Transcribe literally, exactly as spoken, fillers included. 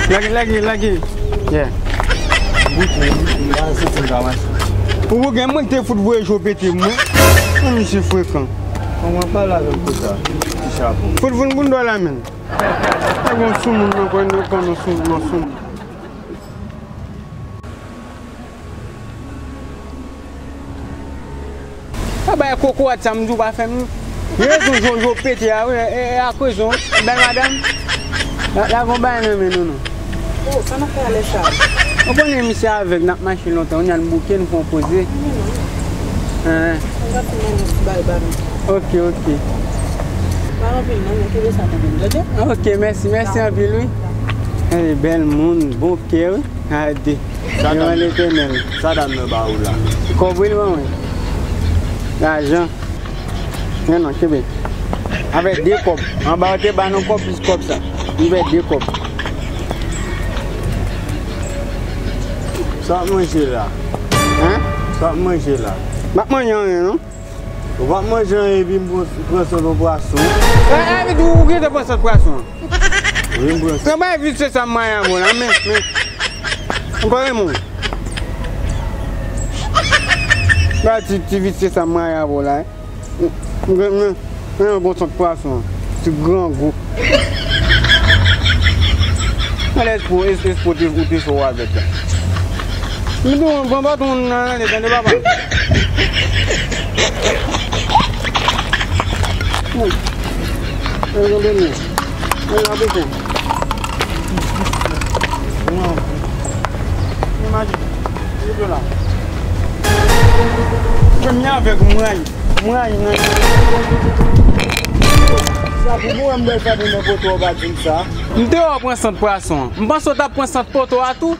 Lage, lage, lage. Yeah. Bouke, bouke, m pa santi m ka mache. Ou bouke, mwen te fout voye jo pete, mwen. Mwen, misye frekan. Kòman pale avè m konsa? Ti chapo. Fout vin pou n dò la, menn. E bon soumoun nan, kò, nan kò, nan soumoun, nan soumoun. A bay kokorat sa m di w pa fè m. Rezon Jojo pete a wi, e, e ak rezon, bèl madanm. La, la gon bagay nan men nou, non. Oh, sa n ap fè a lè sa? Ou konnen misye avèg, n ap mache lontan, kounye a n bouke, n fè yon poze. An. N ap fè yon ti bal ba nou. Ok, ok. Pa anpil non, men kenbe sa pou mwen, tande? Ok, mèsi, mèsi anpil, wi. Eh, bèl moun, bon kè, wi. Gade. Sa dam nan, sa dam nan ba ou la? Kòb wi li ban mwen. Lajan. Men non, kenbe. Avèk de kòb. Anba yo te ba nou kòb plis kòb sa. Li fè de kòb. Sa w ap manje la? Hen? Sa w ap manje la? M ap manje anyen non. Ou p ap manje anyen epi m pran, pran sant yon pwason. E, e, epi tou ou gentan pran sant pwason an? Wi, m pran sant. Nan bay vit se sa m maye avè w la, men, men. M pa renmen w. Bay ti, ti vit se sa m maye avè w la, e. M, m, m, m renmen pran sant pwason an. Ti grangou. Alèz pou es-, espo te, ou te cho avèk la. M di w, pran baton nan ale, tande papa. Mwen. Mwen, mwen, mwen. Mwen, la pou fè. Mwen. Imajine. Mwen la. Premye avèk mwen. Mwen, mwen. Sa pou mwen, mwen, sa pou mwen, poto, w pa di m sa. M te wè w pran sant pwason an. M panse w t ap pran sant poto a tou.